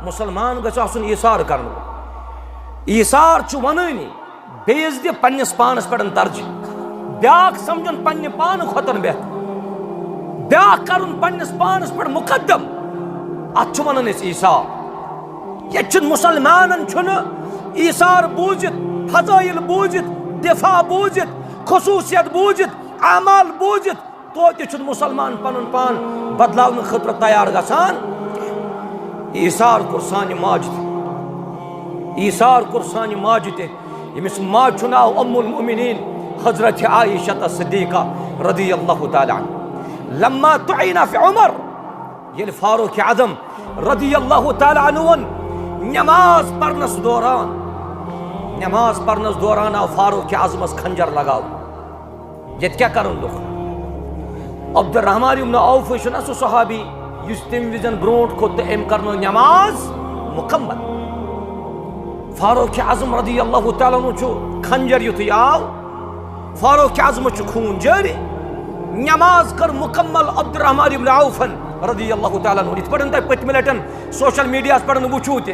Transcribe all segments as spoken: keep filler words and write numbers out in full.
مسلمان گژھِ آسُن ایثار کرنہٕ وول۔ ایثار چھُ ونٲنی بیٚیِس دِ پننِس پانس پٮ۪ٹھ ترجیح، بیاکھ سمجھُن پننہِ پانہٕ کھۄتن بہتر، بیاکھ کرُن پننِس پانس پٮ۪ٹھ مقدم۔ اتھ چھُ ونان أسۍ ایثار۔ ییٚتہِ چھُنہٕ مسلمانن چھُنہٕ ایثار بوٗزِتھ، فضائل بوٗزِتھ، دفاع بوٗزِتھ، خصوصیت بوٗزِتھ، اعمال بوٗزِتھ، توتہِ چھُنہٕ مسلمان پنُن پان بدلاونہٕ خٲطرٕ تیار گژھان۔ ایثار کوٚر سانہِ ماجہِ تہِ، ایثار کوٚر سانہِ ماجہِ تہِ، ییٚمِس ماجہِ چھُ ناو ام المؤمنین حضرت عائشہ صدیقہ رضی اللہ تعالیٰ عنہ۔ لما طعن فی عمر، ییٚلہِ فاروق اعظم رضی اللہ تعالیٰ عنہ وَن نماز پرنس دوران، نماز پرنس دوران آو فاروق اعظمس خنجر لگاونہٕ۔ ییٚتہِ کیٛاہ کرُن لوٚگ؟ عبدالرحمان ابن عوف چھُنہ سُہ صحابی یُس تَمہِ وِزٮ۪ن برونٛٹھ کھوٚت تہٕ أمۍ کرنٲو نماز مکمل۔ فاروق اعظم رضی اللہ تعالیٰ عنہ چھُ خنجر یُتھُے آو، فاروق اعظمس چھُ خوٗن جٲری۔ نماز کٔر مکمل عبدالرحمان ابن عوفن رضی اللہ تعالیٰ عنہ۔ یِتھ پٲٹھۍ تۄہہِ پٔتمہِ لٹٮ۪ن سوشل میڈیاہس پٮ۪ٹھ وٕچھِو تہِ،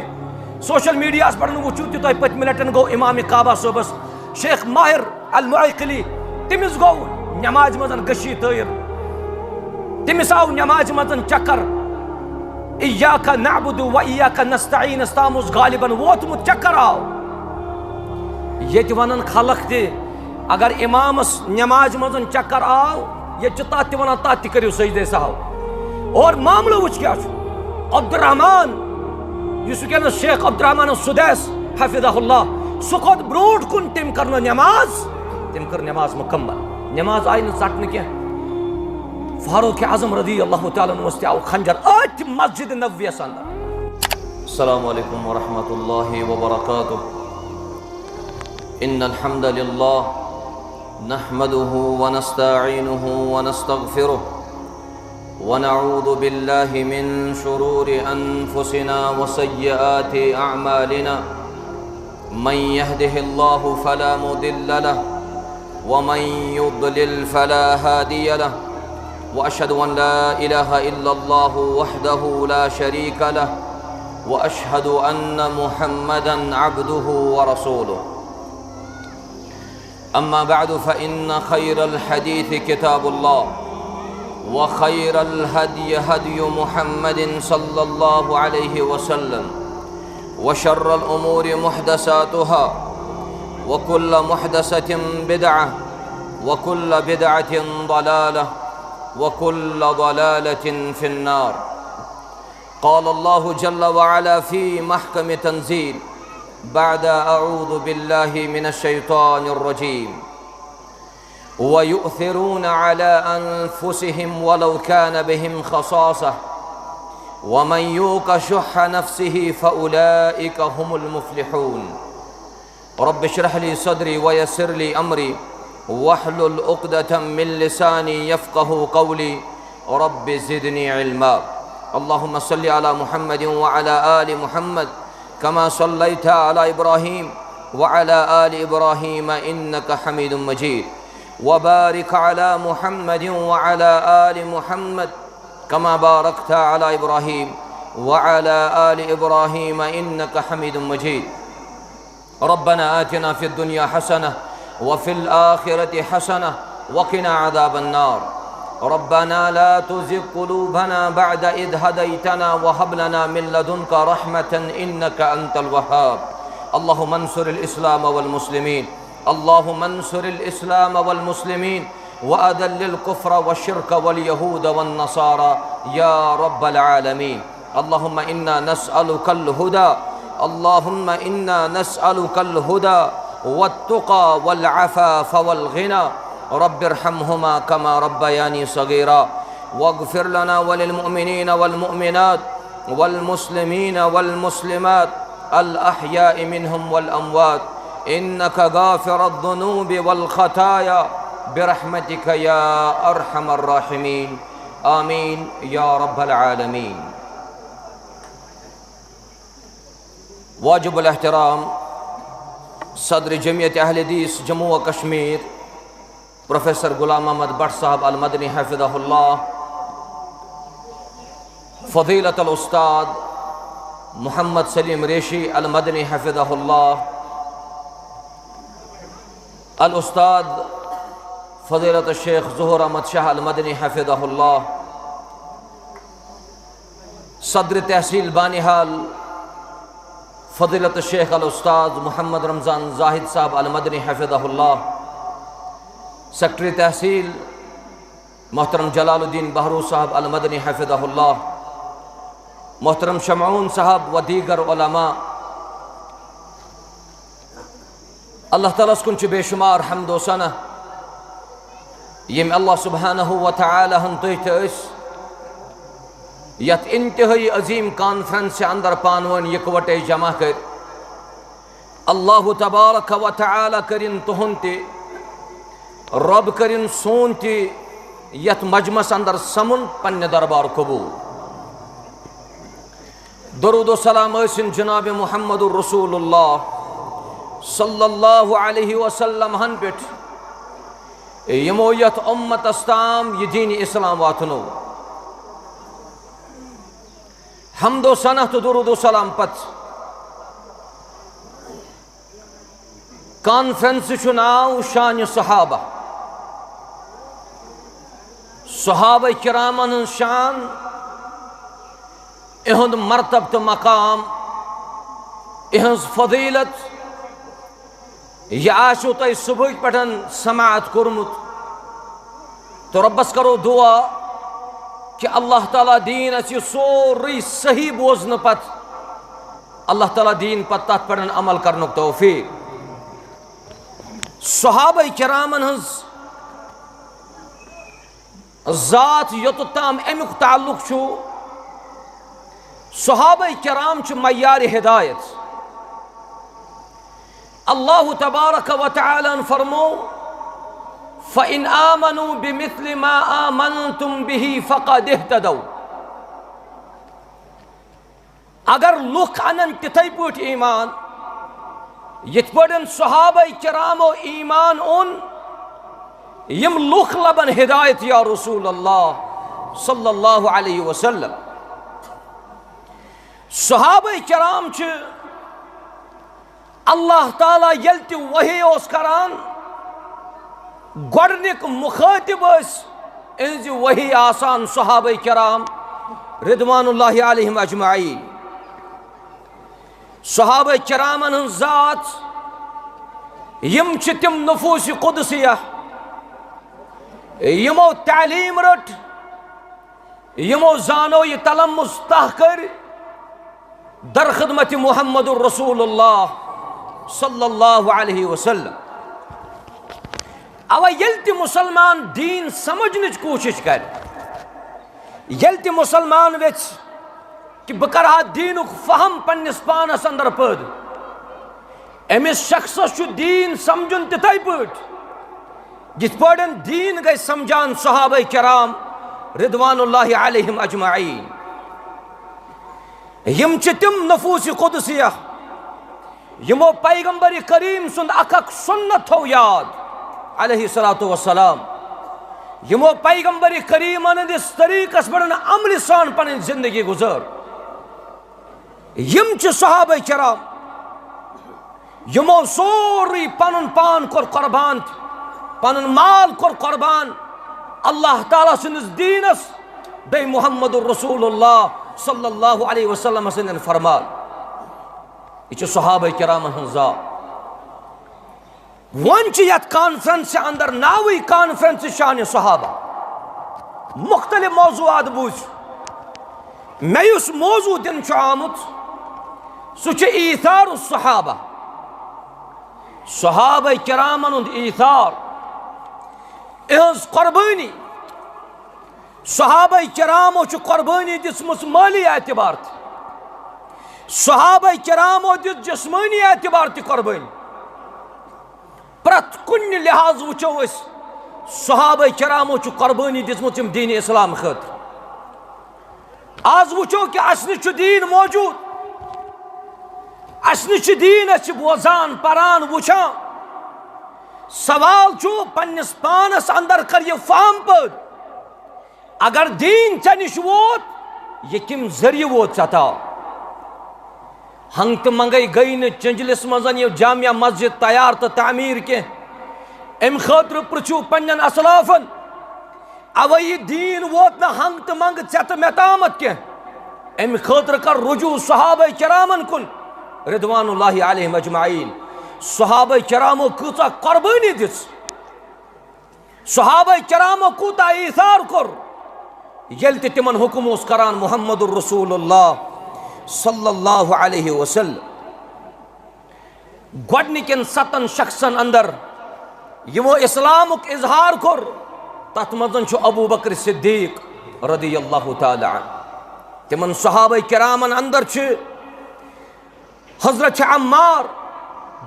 سوشل میڈیاہس پٮ۪ٹھ وٕچھِو تہِ تۄہہِ پٔتمہِ لٹٮ۪ن گوٚو امام کعبہ صٲبس، شیخ ماہر المعقلی، تٔمِس گوٚو نمازِ منٛز غشی تٲیِر، تٔمِس آو نمازِ منٛز چکر۔ ایاک نعبد و ایاک نستعین، اس تام اوس غالباً ووتمُت، چکر آو۔ ییٚتہِ ونان خلق تہِ، اگر امامس نمازِ منٛز چکر آو، ییٚتہِ چھِ تتھ تہِ ونان، تتھ تہِ کٔرِو سجدے سہو۔ اور معاملہٕ وٕچھ کیٛاہ چھُ۔ عبدالرحمان، یُس وٕنکیٚنس شیخ عبدالرحمان سدیس حفظہ اللہ، سُہ کھوٚت برونٛٹھ کُن، تٔمۍ کٔر نہٕ نماز، تٔمۍ کٔر نماز مکمل۔ نماز آیہِ نہٕ ژٹنہٕ کینٛہہ۔ فاروق اعظم رضی اللہ تعالیٰ عنہس تہِ آو خنجر أتھۍ مسجد نبویس اندر۔ السلام علیکم ورحمۃ اللہ وبرکاتہ۔ ان الحمد للہ نحمده ونستعینه ونستغفره ونعوذ بالله من شرور أنفسنا وسيئات أعمالنا۔ من يهده الله فلا مضل له، ومن يضلل فلا هادي له، وأشهد أن لا إله إلا الله وحده لا شريك له، وأشهد أن محمدا عبده ورسوله۔ أما بعد، فإن خير الحديث كتاب الله، وخير الهدي هدي محمد صلى الله عليه وسلم، وشر الأمور محدثاتها، وكل محدثة بدعة، وكل بدعة ضلالة، وكل ضلالة في النار۔ قال الله جل وعلا في محكم تنزيل بعد أعوذ بالله من الشيطان الرجيم: ويؤثرون على أنفسهم ولو كان بهم خصاصة ومن يوق شح نفسه فأولئك هم المفلحون۔ رب اشرح لي صدري ويسر لي أمري واحلل عقدة من لساني يفقه قولي۔ رب زدني علما۔ اللهم صل على محمد وعلى آل محمد كما صليت على إبراهيم وعلى آل إبراهيم إنك حميد مجيد، وبارك على محمد وعلى آل محمد كما باركت على إبراهيم وعلى آل إبراهيم إنك حميد مجيد۔ ربنا آتنا في الدنيا حسنة وفي الآخرة حسنة وقنا عذاب النار۔ ربنا لا تزغ قلوبنا بعد إذ هديتنا وهب لنا من لدنك رحمة إنك أنت الوهاب۔ اللهم انصر الإسلام والمسلمين، اللهم انصر الإسلام والمسلمين، وأذل الكفر والشرك واليهود والنصارى يا رب العالمين۔ اللهم إنا نسألك الهدى، اللهم إنا نسألك الهدى والتقى والعفاف والغنى۔ رب ارحمهما كما ربياني صغيرا، واغفر لنا وللمؤمنين والمؤمنات والمسلمين والمسلمات الأحياء منهم والأموات، إنك غافر الذنوب والخطايا برحمتك يا أرحم الراحمين۔ آمين يا رب العالمين۔ واجب الاحترام صدر جمعیت اہل حدیث جموں و کشمیر، پروفیسر غلام محمد بٹ صاحب المدنی حفظہ اللہ، فضیلت الاستاد محمد سلیم ریشی المدنی حفظہ اللہ، الاستاد فضیلت الشیخ ظہور احمد شاہ المدنی حفظہ اللہ، صدر تحصیل بانہال فضیلت الشیخ الاستاد محمد رمضان زاہد صاحب المدنی حفظہ اللہ، سیکرٹری تحصیل محترم جلال الدین بہرو صاحب المدنی حفظہ اللہ، محترم شمعون صاحب و دیگر علماء، اللہ تعالیٰ ہس کُن چھِ بے شمار حمد و ثنا، ییٚمۍ اللہ سبحانہ و تعالیٰ ہن تُہۍ تہٕ أسۍ یتھ انتہٲئی عظیم کانفرنسہِ اندر پانہٕ ؤنۍ یکوٹے جمع کٔرۍ۔ اللہ تبارک و تعالیٰ کٔرِن تُہُنٛد تہِ، رۄب کٔرِن سون تہِ یتھ مجمس اندر سمُن پننہِ دربار قبول۔ درود و سلام ٲسِن جناب محمد رسول اللہ صلی اللہ علیہ وسلم ہن پٮ۪ٹھ، یِمو یتھ امتس تام یہِ دین اسلام واتنو۔ حمد و ثنا تہٕ درود و سلام پتہٕ کانفرنس چھُ ناو شان صحابہ۔ صحابہ کرامن ہٕنٛز شان، اِہُنٛد مرتبہ تہٕ مقام، اِہٕنٛز فضیلت، یہِ آسیو تۄہہِ صبحٕکۍ پٮ۪ٹھ سماعت کوٚرمُت۔ تہٕ رۄبس کرو دعا کہِ اللہ تعالیٰ دِیِن اَسہِ یہِ سورُے صحیح بوزنہٕ پتہٕ، اللہ تعالیٰ دِیِن پتہٕ تتھ پٮ۪ٹھ عمل کرنُک توفیق۔ صحابہ کرامن ہٕنٛز ذات یوٚتَتھ تام اَمیُک تعلق چھُ، صحابہ کرام چھِ معیار ہدایت۔ اللہ تبارک و تعالیٰ ہن فرمو، فَإِنْ آمَنُوا بِمِثْلِ مَا آمَنْتُمْ بِهِ فَقَدِ اهْتَدَوْا۔ اگر لُکھ انن تِتھے پٲٹھۍ ایمان، یِتھ پٲٹھۍ صحابہ کرامو ایمان اوٚن، یِم لُکھ لبن ہدایت یا رسول اللہ صلی اللہ علیہ وسلم۔ صحابہ کرام چھِ اللہ تعالیٰ ییٚلہِ تہِ وحی اوس کران، گۄڈٕنِکۍ مُخٲطِب ٲسۍ اِہِنٛزِ وحی آسان صحابہ کرام رضوان اللہ علیہم اجمعین۔ صحابہ کرامن ہٕنٛز ذات، یِم چھِ تِم نفوس قدسیہ، یِمو تعلیٖم رٔٹ، یِمو زانو یہِ تلمس تہ کٔرۍ در خدمت محمد رسول اللہ صلی اللہ علیہ وسلم۔ اوا ییٚلہِ تہِ مسلمان دین سمجھنٕچ کوٗشش کرِ، ییٚلہِ تہِ مسلمان ویژھِ کہِ بہٕ کرٕ ہا دینُک فہم پننِس پانس اندر پٲدٕ، أمِس شخصس چھُ دین سمجھُن تِتھے پٲٹھۍ، یِتھ پٲٹھۍ دین گٔے سمجھان صحابہ کرام رضوان اللہ علیہم اجمعین۔ یِم چھِ تِم نفوس قدسیہ، یِمو پیغمبر کریم سُنٛد اکھ اکھ سُنت تھوو یاد علیہ الصلوۃ والسلام، یِمو پیغمبر کریمن ہٕنٛدِس طریقس پٮ۪ٹھ عملہِ سان پنٕنۍ زندگی گُزٲر۔ یِم چھِ صحابہ کرام، یِمو سورُے پنُن پان کوٚر قربان، پنُن مال کوٚر قربان اللہ تعالیٰ سٕنٛدِس دیٖنس، بیٚیہِ محمد رسول اللہ صلی اللہ علیہ وسلم سٕنٛدٮ۪ن فرمان۔ یہِ چھِ صحابہ کرامن ہٕنٛز ذات۔ وۄنۍ چھِ یتھ کانفرنسہِ اندر ناوٕے کانفرنس شان صحابہ۔ مختلف موضوعات بوٗزۍ۔ مےٚ یُس موضوع دِنہٕ چھُ آمُت، سُہ چھُ ایثار الصحابہ، صحابہ کرامن ہُنٛد ایثار، اِہٕنٛز قربٲنی۔ صحابہ کرامو چھِ قربٲنی دِژمٕژ مٲلی اعتبار تہِ۔ صحابہ کرامو دِژ جسمٲنی اعتبار تہِ قربٲنی۔ پرٛٮ۪تھ کُنہِ لحاظ وٕچھو أسۍ، صحابہ کرامو چھِ قربٲنی دِژمٕژ یِم دین اسلام خٲطرٕ۔ آز وٕچھو کہِ اَسہِ نِش چھُ دیٖن موجود، اَسہِ نِش چھُ دیٖن، أسۍ چھِ بوزان، پران، وٕچھان۔ سوال چھُ، پننِس پانس اندر کر یہِ فہم پٲدٕ، اگر دیٖن ژےٚ نِش ووت، یہِ کمہِ ذٔریعہٕ ووت ژےٚ تام؟ ہنگ تہٕ منگے گٔے نہٕ چنجلس منٛز یہِ جامع مسجد تیار تہٕ تعمیٖر کینٛہہ۔ امہِ خٲطرٕ پرٛژھِو پننٮ۪ن اسلافن۔ اوے یہِ دیٖن ووت نہٕ ہنگ تہٕ منگ ژےٚ تہٕ مےٚ تامتھ کینٛہہ۔ امہِ خٲطرٕ کر رجوع صحابہ کرامن کُن رضوان اللہ علیہم اجمعین۔ صحابہ کرامو کۭژاہ قربٲنی دِژ، صحابہ کرامو کوٗتاہ ایثار کوٚر، ییٚلہِ تہِ تِمن حکم اوس کران محمد رسول اللہ صلی اللہ علیہ وسلم۔ گۄڈنِکٮ۪ن ستن شخصن اندر یِمو اسلامُک اظہار کوٚر، تتھ منٛز چھُ ابو بکر صدیق رضی اللہ تعالی عنہ۔ تِمن صحابہ کرامن اندر چھِ حضرت عمار،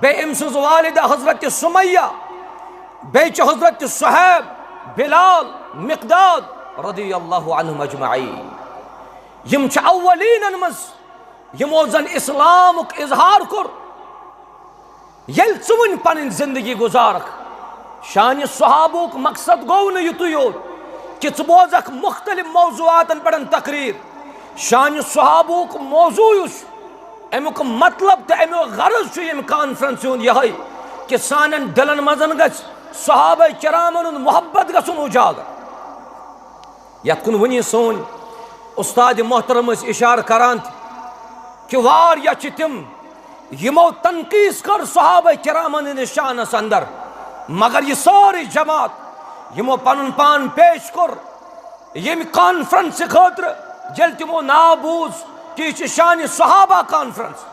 بیٚیہِ أمۍ سٕنٛز والدہ حضرت سمیہ، بیٚیہِ چھِ حضرت صہیب، بلال، مقداد رضی اللہ عنہم اجمعین۔ یِم چھِ اولینن منٛز یِمو زن اسلامُک اظہار کوٚر۔ ییٚلہِ ژٕ وۄنۍ پنٕنۍ زندگی گُزارکھ، شانہِ صحابہُک مقصد گوٚو نہٕ یُتُے یوت کہِ ژٕ بوزکھ مختلف موضوعاتن پٮ۪ٹھ تقریر۔ شانہِ صحابہُک موضوع یُس چھُ، امیُک مطلب تہٕ امیُک غرض چھُ ییٚمہِ کانفرنسہِ ہُنٛد یِہوٚے کہِ سانٮ۪ن دِلن منٛز گژھِ صحابہ کرامن ہُنٛد محبت گژھُن اجاگر۔ یتھ کُن وُنی سٲنۍ استاد محترم ٲسۍ اشارٕ کران تہِ کہِ واریاہ چھِ تِم یِمو تنقیٖص کٔر صحابہ کرامن ہٕنٛدِس شانس اندر، مگر یہِ سٲرٕے جماعت یِمو پنُن پان پیش کوٚر ییٚمہِ کانفرنسہِ خٲطرٕ، ییٚلہِ تِمو ناو بوٗز کہِ یہِ چھِ شانہِ صحابہ کانفرنس،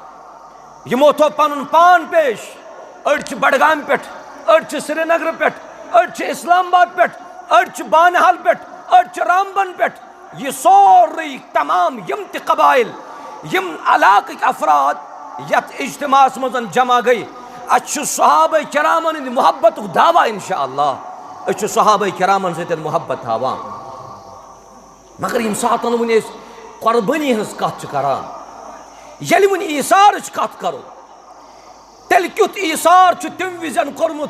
یِمو تھوٚو پنُن پان پیش۔ أڑۍ چھِ بڈگامہِ پٮ۪ٹھ، أڑۍ چھِ سرینگرٕ پٮ۪ٹھ، أڑۍ چھِ اسلام آباد پٮ۪ٹھ، أڑۍ چھِ بانہال پٮ۪ٹھ، أڑۍ چھِ رامبن پٮ۪ٹھ۔ یہِ سورُے تمام یِم تہِ قبائل، یِم علاقٕکۍ افراد یتھ اجتماعس منٛز جمع گٔے، اسہِ چھُ صحابہ کرامن ہٕنٛدِ محبتُک دعویٰ انشاءاللہ۔ أسۍ چھِ صحابہ کرامن سۭتۍ محبت تھاوان۔ مگر ییٚمہِ ساتن وۄنۍ أسۍ قربٲنی ہٕنٛز کتھ چھِ کران، ییٚلہِ وۄنۍ ایثارٕچ کتھ کرو، تیٚلہِ کیُتھ ایثار چھُ تَمہِ وِزٮ۪ن کوٚرمُت،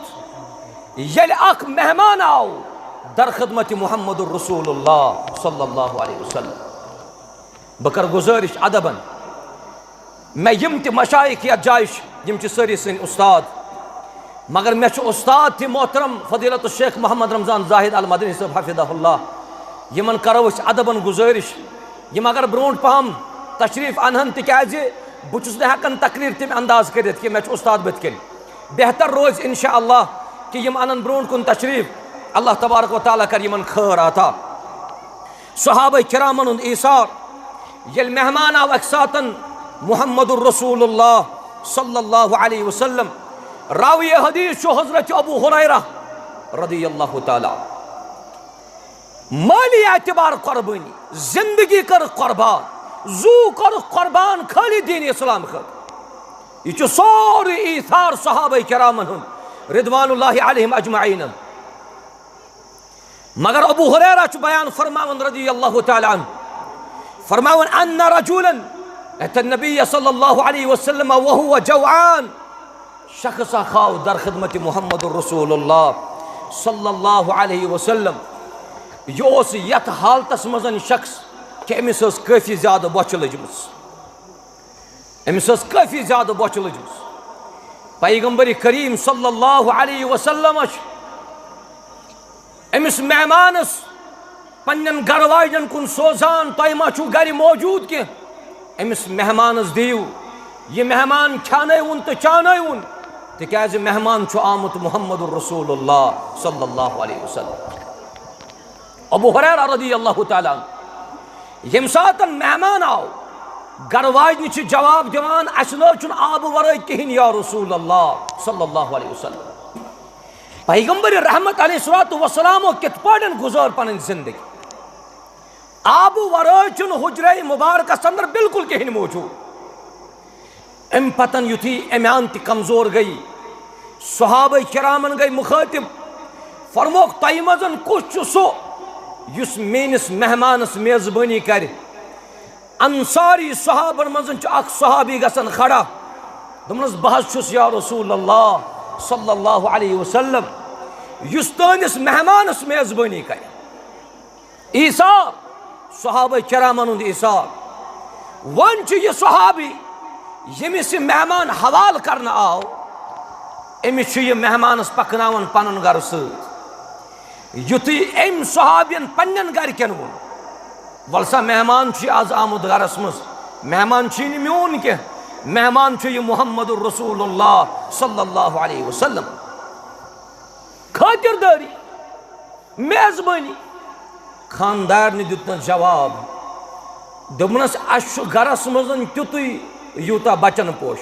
ییٚلہِ اکھ مہمان آو در خدمت محمد رسول اللہ صلی اللہ علیہ وسلم؟ بہٕ کرٕ گُزٲرِش ادبن، مےٚ یِم تہِ مشایخ یتھ جایہِ چھِ، یِم چھِ سٲری سٲنۍ استاد، مگر مےٚ چھُ استاد تہِ محترم فضیلت الشیخ محمد رمضان زاہد المدنی صٲب حفظہ اللہ، یِمن کرو أسۍ ادبن گُزٲرِش، یِم اگر برونٛٹھ پہم تشریف انہن، تِکیازِ بہٕ چھُس نہٕ ہٮ۪کان تقریر تَمہِ انداز کٔرِتھ کینٛہہ، مےٚ چھُ استاد بٕتھِ کنہِ۔ بہتر روزِ انشاءاللہ کہِ یِم انن برونٛٹھ کُن تشریف، اللہ تبارک و تعالیٰ کرِ یِمن خٲر عطا۔ صحابہ کرامن ہُنٛد ایثار، ییٚلہِ مہمان آو اکہِ ساتن محمد رسول اللہ صلی اللہ علیہ وسلم، راوی حدیث چھُ حضرت ابو ہریرہ رضی اللہ تعالیٰ عنہ۔ مٲلی اعتبار قربٲنی، زندگی کٔرٕکھ قربان، زُو کوٚرُکھ قربان خٲلی دین اسلام خٲطرٕ۔ یہِ چھُ سورُے ایثار صحابہ کرامن ہُنٛد رضوان اللہ علیہم اجمعین۔ مگر ابو ہریرہ چھُ بیان فرماوان رضی اللہ تعالیٰ عنہ، فرماوان، ان رجلا اتى النبي صلى الله عليه وسلم وهو جوعان۔ شخص اکھ آو در خدمت محمد رسول اللہ صلی اللہ علیہ وسلم۔ یہِ اوس یتھ حالتس منٛز شخص کہِ أمِس ٲس کٲفی زیادٕ بۄچھِ لٔجمٕژ۔ أمِس ٲس کٲفی زیادٕ بۄچھِ لٔجمٕژ۔ پیغمبر کریم صلی اللہ علیہ وسلم چھُ أمِس مہمانس پننٮ۪ن گرٕ واجٮ۪ن کُن سوزان، تۄہہِ ما چھُو گرِ موجود کینٛہہ؟ أمِس مہمانس دِیِو، یہِ مہمان کھیانٲوُن تہٕ چانٲوُن، تِکیازِ مہمان چھُ آمُت محمد رسول اللہ صلی اللہ علیہ وسلم۔ ابو ہریرہ رضی اللہ تعالیٰ عنہ، ییٚمہِ ساتن مہمان آو، گرٕ واجنہِ چھِ جواب دِوان، اسہِ نہ حظ چھُنہٕ آبہٕ ورٲے کِہینۍ یا رسول اللہ صلی اللہ علیہ وسلم۔ پیغمبر رحمت علیہ الصلوۃ والسلامو کِتھ پٲٹھۍ گُزٲر پنٕنۍ زندگی؟ آبہٕ ورٲے چھُنہٕ حجرے مبارکس اندر بالکل کِہینۍ موجود۔ امہِ پتن یُتھُے امیان تہِ کمزور گٔیہِ، صحابہ کرامن گٔے مخٲطب، فرموکھ، تۄہہِ منٛز کُس چھُ سُہ یُس میٲنِس مہمانس میزبٲنی کرِ؟ انصاری صحابن منٛز چھُ اکھ صحابی گژھان کھڑا، دوٚپنس، بہٕ حظ چھُس یا رسول اللہ صلی اللہ علیہ وسلم، یُس تُہنٛدِس مہمانس میزبٲنی کرِ۔ ایثار، صحابہ کرامن ہُنٛد ایثار۔ وۄنۍ چھُ یہِ صحابی ییٚمِس یہِ مہمان حوالہٕ کرنہٕ آو، أمِس چھُ یہِ مہمانس پکناوان پنُن گرٕ سۭتۍ۔ یُتھُے أمۍ صحابین پننٮ۪ن گرِکٮ۪ن ووٚن، "ول سا، مہمان چھُ آز آمُت گرس منٛز، مہمان چھُے نہٕ میون کینٛہہ، مہمان چھُ یہِ محمد رسول اللہ صلی اللہ علیہ وسلم۔" خٲطِردٲری، میزبٲنی۔ خاندارنہِ دیُتنَس جواب، دوٚپنَس، "اَسہِ چھُ گرَس منٛز تیُتُے یوٗتاہ بَچَن پوش۔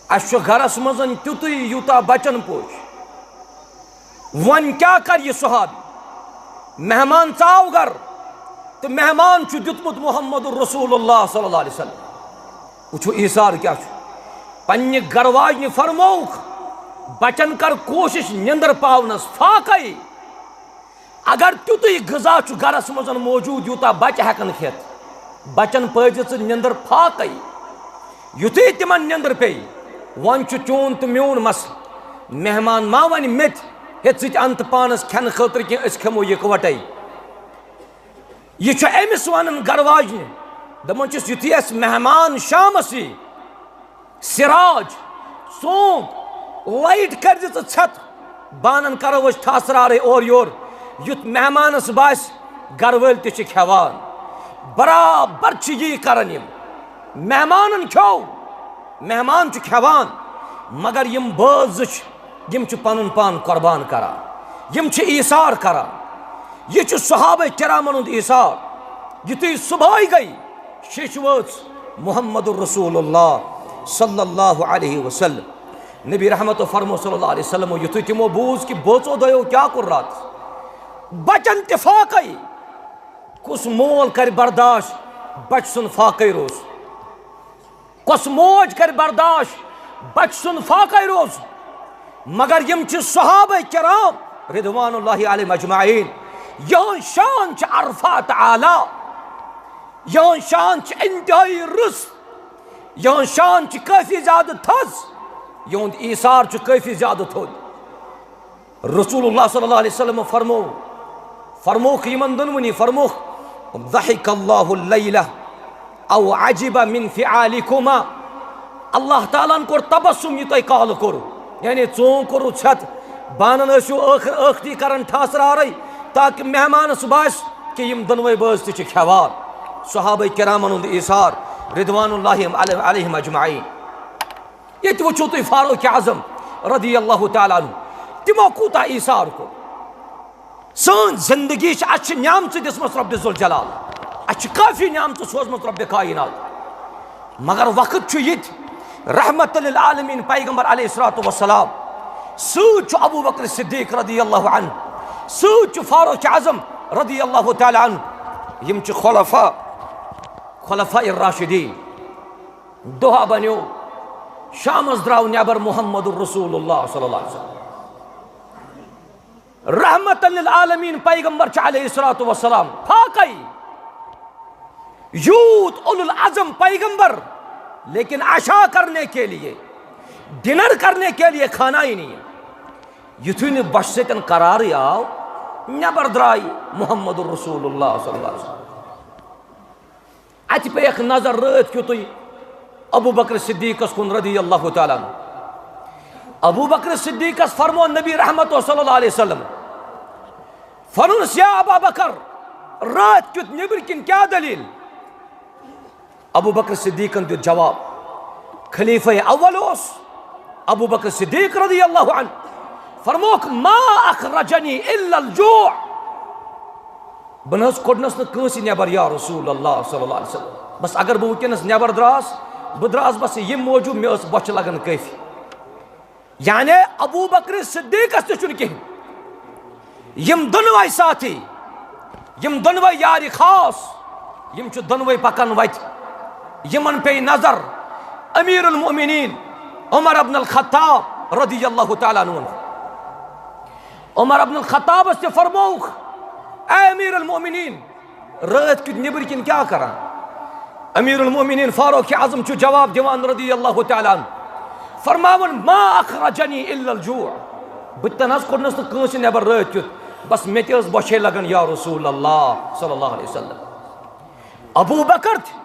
اَسہِ چھُ گرَس منٛز تیُتُے یوٗتاہ بَچَن پوش۔ وۄنۍ کیٛاہ کَرِ یہِ صحابی؟ مہمان ژاو گرٕ تہٕ مہمان چھُ دیُتمُت محمد رسول اللہ صلی اللہ علیہ وسلم۔" وٕچھِو، ایثار کیٛاہ چھُ۔ پننہِ گرٕ واجنہِ فرمووُکھ، بچن کر کوٗشش نیندر پاونس فاقے۔ اگر تیُتُے غذا چھُ گرس منٛز موجود، یوٗتاہ بچہٕ ہٮ۪کن کھٮ۪تھ، بچن پٲوزِ ژٕ نیندر فاقے۔ یُتھُے تِمن نیندر پیٚیہِ، وۄنۍ چھُ چون تہٕ میون مسلہٕ۔ مہمان ما ونہِ مےٚ تہِ، "ہے، ژٕ تہِ ان تہٕ پانس کھٮ۪نہٕ خٲطرٕ کینٛہہ، أسۍ کھٮ۪مو یِکوٹے۔" یہِ چھُ أمِس وَنان گرٕ واجنہِ، دَپان چھُس، "یُتھُے اَسہِ مہمان شامَس یی، سِراج، ژونٛگ، لایٹ کٔرۍزِ ژٕ ژھٮ۪تھ، بانَن کَرو أسۍ ٹھاسرارَے اورٕ یورٕ، یُتھ مہمانَس باسہِ گرٕ وٲلۍ تہِ چھِ کھٮ۪وان۔" برابر چھِ یی کَران یِم۔ مہمانَن کھیوٚو، مہمان چھُ کھٮ۪وان، مگر یِم بٲژ زٕ چھِ، یِم چھِ پنُن پان قربان کران، یِم چھِ ایثار کران۔ یہِ چھُ صحابہ کرامن ہُنٛد ایثار۔ یُتھُے صبحٲے گٔے، شیٚچھ وٲژ، محمد رسول اللہ صلی اللہ علیہ وسلم، نبی رحمت فرمو صلی اللہ علیہ وسلم، یُتھُے تِمو بوٗز کہِ بٲژو دۄیو کیٛاہ کوٚر راتس، بچن تہِ فاقے، کُس مول کرِ برداشت بچہٕ سُنٛد فاقے روزُن؟ کۄس موج کرِ برداشت بچہٕ سُنٛد فاقے روزُن؟ مگر یِم چھِ صحابہ کرام رضوان اللہ علیہم اجمعین۔ یِہُنٛد شان چھُ ارفع تہٕ اعلیٰ، یِہُنٛد شان چھُ انتہٲئی رٕژ، یِہُنٛد شان چھُ کٲفی زیادٕ تھٔز، یِہُنٛد ایثار چھُ کٲفی زیادٕ تھوٚد۔ رسول اللہ صلی اللہ علیہ وسلم فرمو، فرموکھ یِمن دۄنوٕنی، فرموکھ، "ضحک اللہ اللیلہ او عجب من فعالکما۔" اللہ تعالیٰ ہن کوٚر تبسم، یہِ تۄہہِ کالہٕ کوٚروٕ، یعنی ژونٛگ کوٚروٕ ژھٮ۪تھ، بانن ٲسِو ٲخر ٲختی کران ٹھاسرارے، تاکہ مہمانس باسہِ کہ یِم دۄنوے بٲژ تہِ چھِ کھٮ۪وان۔ صحابہ کرامن ہُنٛد ایثار رضوان اللہ علیہم اجمعین۔ ییٚتہِ وٕچھِو تُہۍ فاروق اعظم رضی اللہ تعالیٰ عنہ، تِمو کوٗتاہ ایثار کوٚر۔ سٲنۍ زندگی چھِ، اَسہِ چھِ نعمژٕ دِژمَژٕ رۄبِ ذوالجلال، اَسہِ چھِ کٲفی نعمژٕ سوزمَژٕ رۄبِ کائنات، مگر وقت چھُ یہِ تہِ، رحمت للعالمین پیغمبر علیہ الصلوۃ والسلام سۭتۍ چھُ ابو بکر صدیق رضی اللہ عنہ، سۭتۍ چھُ فاروق اعظم رضی اللہ تعالیٰ عنہ، یِم چھِ خلفاء، خلفاء الراشدین۔ دۄہ بنیو، شامس درٛاو نٮ۪بر محمد رسول اللہ صلی اللہ علیہ وسلم۔ رحمت للعالمین پیغمبر چھُ علیہ الصلوۃ والسلام فاقے۔ یوٗت اولو العزم پیغمبر، لیکن عشاء کرنے کے لیے، ڈنر کرنے کے لیے کھانا ہی نہیں ہے۔ یُتھُے نہٕ بۄچھِ سۭتۍ قرارٕے آو، نٮ۪بر درٛاے محمد رسول اللہ صلی اللہ علیہ وسلم۔ اتہِ پیٚیَکھ نظر رٲتھ کیُتُے ابو بکر صدیقس کُن رضی اللہ تعالیٰ عنہ۔ ابو بکر صدیقس فرمو نبی رحمت صلی اللہ علیہ وسلم، فرموس، "یا ابا بکر، رٲتھ کیُتھ نیٚبرۍ کِنۍ کیٛاہ دٔلیٖل؟" ابو بکر صدیقن دیُت جواب، خلیفہ اول اوس ابو بکر صدیق رضی اللہ عنہ، فرموکھ، "ما اخرجنی الا الجوع۔" بہٕ نہ حظ کوٚڑنس نہٕ کٲنٛسہِ نٮ۪بر یا رسول اللہ صلی اللہ علیہ وسلم۔ بس اگر بہٕ وٕنکیٚنس نٮ۪بر درٛاس، بہٕ درٛاس بس ییٚمہِ موٗجوٗب مےٚ ٲس بۄچھِ لگان کٲفی۔ یعنی ابو بکر صدیقس تہِ چھُنہٕ کِہیٖنۍ۔ یِم دۄنوَے ساتھی، یِم دۄنوَے یارِ خاص، یِم چھِ دۄنوَے پکان وتہِ۔ یِمن پیٚیہِ نظر امیر المؤمنین عمر ابن الخطاب رضی اللہ تعالیٰ عنہ۔ عمر ابن الخطابس تہِ فرمووُکھ، "اے امیر المؤمنین، رٲتھ کیُتھ نیٚبرۍ کِنۍ کیٛاہ کران؟" امیر المؤمنین فاروق اعظم چھُ جواب دِوان رضی اللہ تعالیٰ عنہ، فرماوان، "ما اخرجنی الا الجوع۔" بہٕ تہِ نہ حظ کوٚڑنس نہٕ کٲنٛسہِ نٮ۪بر رٲتھ کیُتھ، بس مےٚ تہِ ٲس بۄچھے لگان یا رسول اللہ صلی اللہ علیہ وسلم۔ ابو بکر تہِ،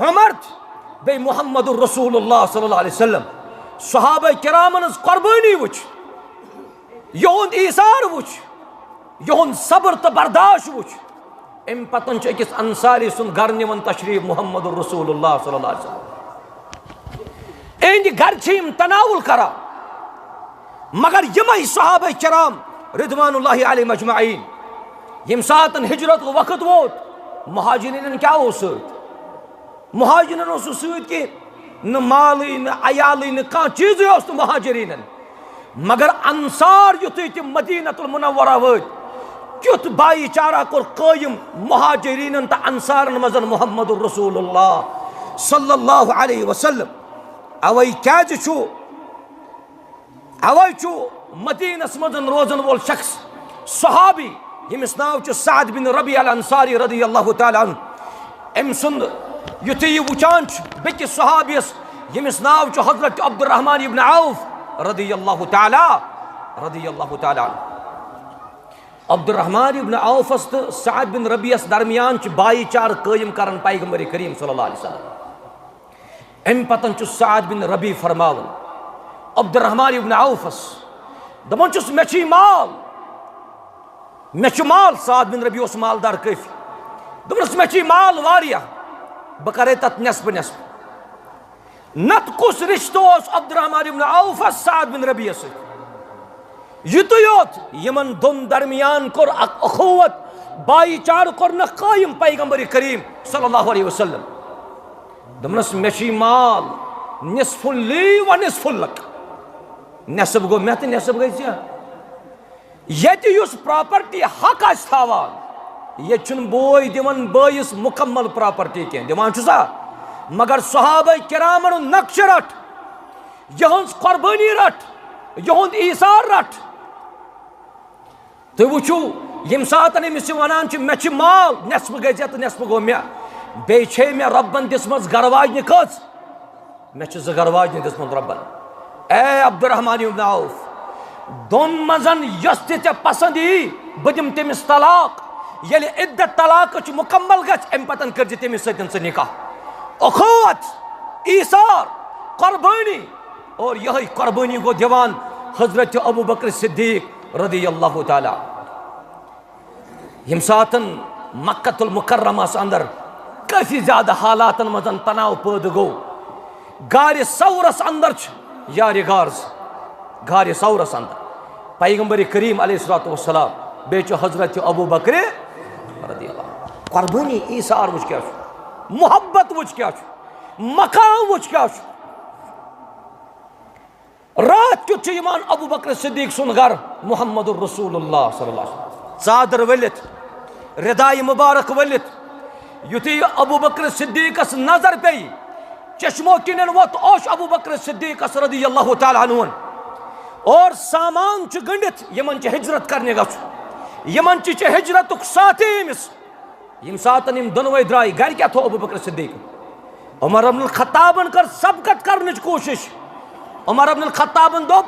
عمر تہِ، بیٚیہِ محمد رسول اللہ صلی اللہ علیہ وسلم۔ صحابہ کرامن ہٕنٛز قربٲنی وٕچھ، یِہُنٛد ایثار وٕچھ، یِہُنٛد صبر تہٕ برداشت وٕچھ۔ اَمہِ پتہٕ چھُ أکِس انصاری سُنٛد گرٕ نِوان تشریف محمد رسول اللہ صلی اللہ علیہ وسلم۔ اِہِنٛدِ گرِ چھِ یِم تناول کران، مگر یِمے صحابہ کرام رضوان اللہ علیہم اجمعین، ییٚمہِ ساتہٕ ہجرت وقت ووت، مہاجرینن کیٛاہ اوس سۭتۍ؟ مہاجرن اوس نہٕ سۭتۍ کینٛہہ، نہٕ مالٕے، نہٕ عیالٕے، نہٕ کانٛہہ چیٖزٕے اوس نہٕ مہاجرینن۔ مگر انصار یُتھُے تِم مدینہ المنورہ وٲتۍ، کیُتھ بھایی چارہ کوٚر قٲیِم مہاجرینن تہٕ انصارن منٛز محمد رسول اللہ صلی اللہ علیہ وسلم۔ اوے کیازِ چھُ، اوے چھُ مدینس منٛز روزن وول شخص، صحابی، ییٚمِس ناو چھُ سعد بن ربیع الانصاری رضی اللہ تعالیٰ عنہ۔ أمۍ سُنٛد یُتھُے یہِ وٕچھان چھُ بیٚکِس صحابیَس، ییٚمِس ناو چھُ حضرت عبدالرحمن ابن عوف رضی اللہ تعالیٰ، رضی اللہ تعالیٰ عنہ۔ عبدالرحمن ابن عوفس تہٕ سعد بن ربیعس درمیان چھِ بھایی چارٕ قٲیِم کران پیغمبر کریم صلی اللہ علیہ وسلم۔ اَمہِ پتہٕ چھُ سعد بن ربیع فرماوان عبدالرحمن ابن عوفس، دپان چھُس، مےٚ چھُ یہِ مال، مےٚ چھُ مال، سعد بن ربیع اوس مالدار کٲفی۔ دوٚپنَس، مےٚ چھُ یہِ مال واریاہ، بہٕ کرے تَتھ نٮ۪صفہٕ نٮ۪صفہٕ۔ نتہٕ کُس رشتہٕ اوس عبدالرحمن ابن عوفس سعد بن ربیعس سۭتۍ؟ یُتُے یوت یِمن دۄن درمیان کوٚر اکھ اخوت، بھایی چارٕ کوٚرنکھ قٲیِم پیغمبر کریم صلی اللہ علیہ وسلم۔ دوٚپنَس، مےٚ چھُ یہِ مال نصف لی و نصف لک، نٮ۪صٕف گوٚو مےٚ تہٕ نٮ۪صٕف گٔے ژےٚ۔ ییٚتہِ یُس پراپرٹی حق آسہِ تھاوان، ییٚتہِ چھُنہٕ بوے دِوان بٲیِس مُکمل پراپرٹی کینٛہہ، دِوان چھُ سا؟ مگر صحابہ کرامن ہُنٛد نقشہٕ رٹھ، یِہٕنٛز قۄربٲنی رٹھ، یِہُنٛد ایثار رٹھ۔ تُہۍ وٕچھِو، ییٚمہِ ساتہٕ أمِس یہِ وَنان چھِ، مےٚ چھِ مال، نٮ۪صفہٕ گٔے ژےٚ تہٕ نٮ۪صفہٕ گوٚو مےٚ، بیٚیہِ چھے مےٚ رۄبَن دِژمٕژ گَرٕ واجنہِ کٔژ؟ مےٚ چھِ زٕ گَرٕ واجنہِ دِژمٕژ رۄبَن۔ اے عبدالرحمن ابن عوف، دۄن منٛز یۄس تہِ ژےٚ پسنٛد یی، بہٕ دِمہٕ تٔمِس طلاق۔ ییٚلہِ عدت طلاقٕچ مُکمل گژھِ، اَمہِ پَتہٕ کٔرۍ زِ تٔمِس سۭتۍ ژٕ نِکاح۔ اخوت، ایثار، قربٲنی، اور یِہوٚے قربٲنی گوٚو دِوان حضرت ابو بکر صدیق رضی اللہ تعالیٰ۔ ییٚمہِ ساتَن مکہ المکرمس اندر کٲفی زیادٕ حالاتن منٛز تناو پٲدٕ گوٚو، غارِ ثورس اندر چھِ یارِ غارز، غارِ ثورس اندر پیغمبر کریم علیہ الصلوۃ والسلام، بیٚیہِ چھُ حضرت ابو بکر رضی اللہ عنہ۔ قربٲنی، ایثار وٕچھ کیٛاہ چھُ، محبت وٕچھ کیٛاہ چھُ، مقام وٕچھ کیٛاہ چھُ۔ راتھ کیُتھ چھُ یِوان ابو بکر صدیق سُنٛد گرٕ محمد رسول اللہ صلی اللہ علیہ وسلم، ژادر ؤلِتھ، ردایہِ مبارک ؤلِتھ۔ یُتھُے ابو بکر صدیقس نظر پیٚیہِ، چشمو کِنٮ۪ن ووت اوش ابو بکر صدیقس رضی اللہ تعالیٰ عنہ۔ اور سامان چھُ گٔنڈِتھ، یِمن چھِ ہجرت کرنہِ گژھُن، یِمن چھِ، چھِ ہجرتُک ساتھی أمِس۔ ییٚمہِ ساتَن یِم دۄنوَے درٛاے، گَرِ کیٛاہ تھوٚو ابو بکر صدیق؟ عمر ابن الخطابن کٔر سبقت کرنٕچ کوٗشِش۔ عمر ابن الخطابن دوٚپ،